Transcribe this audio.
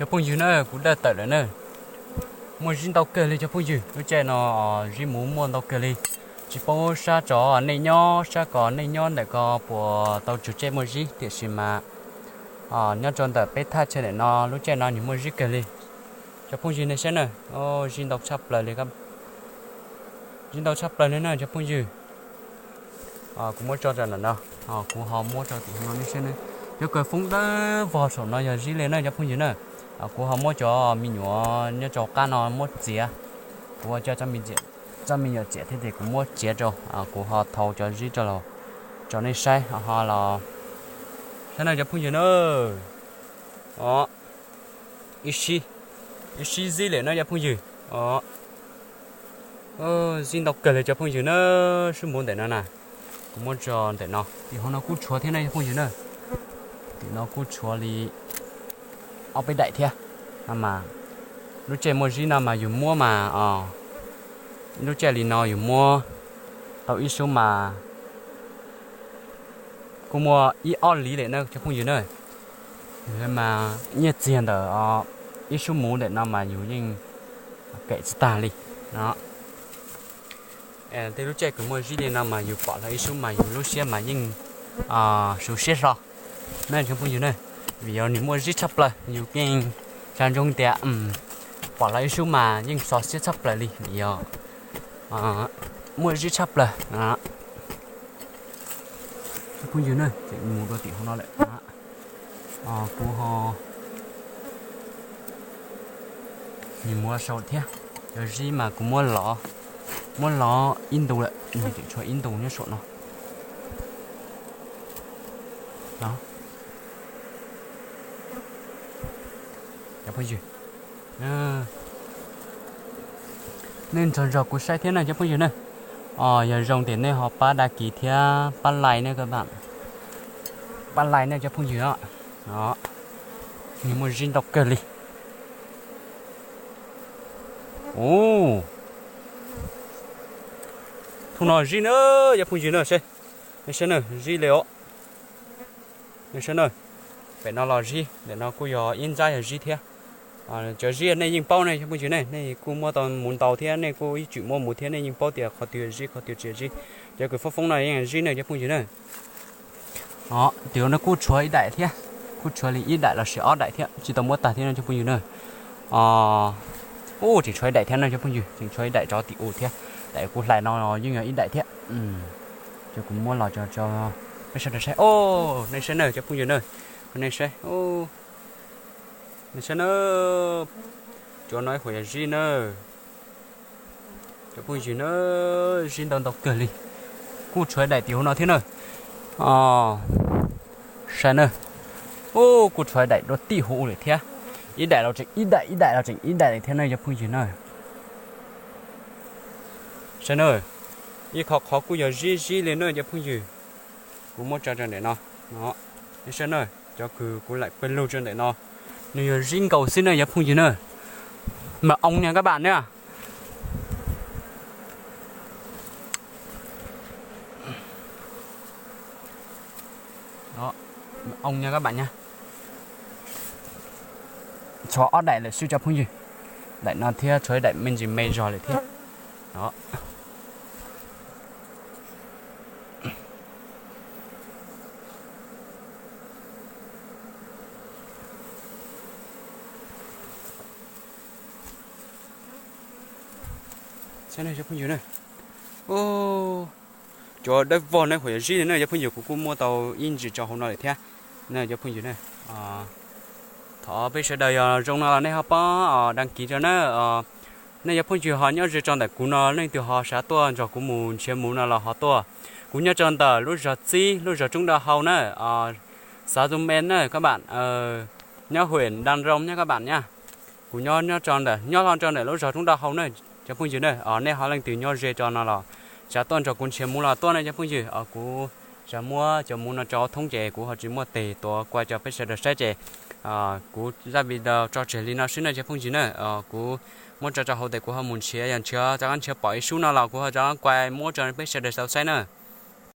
Cov phooj ywg na, kuv daj tawm lawm na. Muaj zib ntau kawg li cov phooj ywg, lub caij no zib muv muaj ntau kawg li. Tsis paub sab tsov nej nyob, sab ko nej nyob ntawm ko puas tau tsug caij muaj zib, tiam sis mas nyob rau ntawm peb thaj chaw ntawm no lub caij no nws muaj zib kawg li. Cov phooj ywg nej saib na, zib ntau tshaj plaws li, zib ntau tshaj plaws li na cov phooj ywg. Kuv muab tso rau ntawm no, kuv ho muab rau tim no nej saib na. Cov kawg foob dawb vog saum no yog zib li na cov phooj ywg na. Kuv ho muab cov me nyuam nyob rau qab no muab txiav. Kuv coj tsob me nyuam txiav thiab ces kuv muab txiav rau, kuv ho thau cov zib rau los rau nej saib ho los saib na cov phooj ywg na. Ib sib, ib sib zib lawm na cov phooj ywg. Zib ntau kawg li cov phooj ywg na, sib muv ntawm no na. Kuv muab tso ntawm no, tim hauv no kuj tshuav thiab na cov phooj ywg na. Tim no kuj tshuav li ob peb daim thiab. No mas lub caij muaj zib no mas yus muab mas, lub caij li no yus muab tau ib sub mas kuj muaj ib ob li lawm na cov phooj ywg na. Mas nyiaj txiag ntawm ib sub muv ntawm no mas yus yeej kem tsis tag li no. Tej lub caij kws muaj zib li no mas yus pom hlo ib sub mas yus lub siab mas yeej suv siab hlo na cov phooj ywg na. Vim yog nws muaj zib tshaj plaws yus yeej xav ntsoov tias pom hlo ib sub mas yeej xo siab tshaj plaws li vim yog muaj zib tshaj plaws. Cov phooj ywg na, tseem mus rau tim hauv no lawm. Kuv ho, nws mus sau thiab. Cov zib mas kuv muab lov, muab lov ib ntu lawm, nws tseem tshuav ib ntu nyob saum no. Cov phooj ywg, nej nrog nrog kuv saib thiab na cov phooj ywg na. Yog zoo ces nej ho pab đăng ký thiab pab like na, pab like na cov phooj ywg. Nws muaj zib ntau kawg li. Ub, thaum no zib na cov phooj ywg na, saib, saib na, zib li os. Saib na, pem no los zib, ntawm no kuj yog ib ntxab yog zib thiab. Cov zib nej yeej paub ne cov phooj ywg ne, nej kuj muab tau mus ntaus thiab nej kuj ib txwm muab mus thiab nej yeej paub tias qhov twg zib qhov twg tsis zib. Cov kws foob foob no yeej zib ne cov phooj ywg na. Tim no kuj tshuav ib daim thiab, kuj tshuav li ib daim los sis ob daim thiab tsis tau muab tag thiab no cov phooj ywg na. Ub, tseem tshuav ib daim thiab no cov phooj ywg, tseem tshuav ib daim rov tim u thiab. Daim kuv hlais no yeej yog ib daim thiab. Ces kuv muab los tso, peb sawv daws saib. Nej saib na cov phooj ywg na, nej saib, nej saib na, cov no ib qhuav yog zib na. Cov phooj ywg na, zib ntau ntau kawg li. Kuj tshuav daim tim hauv no thiab na. Saib na, ub, kuj tshuav daim dua tim hauv lawm thiab. Ib daim los tseem ib daim, ib daim los tseem ib daim lawm thiab na cov phooj ywg na. Saib na, ib qhov qhov kuj yog zib zib li na cov phooj ywg. Kuv muab tso rau ntawm no, saib na, cov kws kuv laim pawg lug rau ntawm no, nws yog zib nkaus xwb na cov phooj ywg na. Mật ong nha các bạn nhé. Mật ong nha các bạn nhé. Tshuav ob daim lawm xwb cov phooj ywg. Daim no thiab tshuav ib daim me ntsis me zog lawm thiab. Cov dawb vog na, qhuav yog zib na cov phooj ywg, kuv kuj muab tau ib ntsis tso hauv no lawm thiab na cov phooj ywg na. Thov peb sawv daws yog zoo no los nej ho pab đăng ký rau na. Nej cov phooj ywg ho nyob ze rau ntawm kuv no, leej twg ho xav tuaj nrog kuv mus nrhiav muv no los ho tuaj. Kuv nyob rau ntawm lub zos Txib, lub zos Roob Daj Hau na, xã Dum En na các bạn, nyob huyện Đam Rông nhé các bạn nhé. Kuv nyob nyob rau ntawm, nyob hlo rau ntawm lub zos Roob Daj Hau na cov phooj ywg na. Nej ho leej twg nyob ze rau no los xav tuaj nrog kuv nrhiav muv los tuaj na cov phooj ywg. Kuv xav muab cov muv no tso thoob ces kuv ho tsis muaj tes tuav kuaj rau peb sawv daws saib ces kuv zaj video tso tseg li no xwb na cov phooj ywg na. Kuv muab tso rau hauv tes kuv ho mus nrhiav, yog nrhiav rov qab nrhiav pom ib sub no los kuv ho rov qab kuaj muab rau peb sawv daws tau saib na.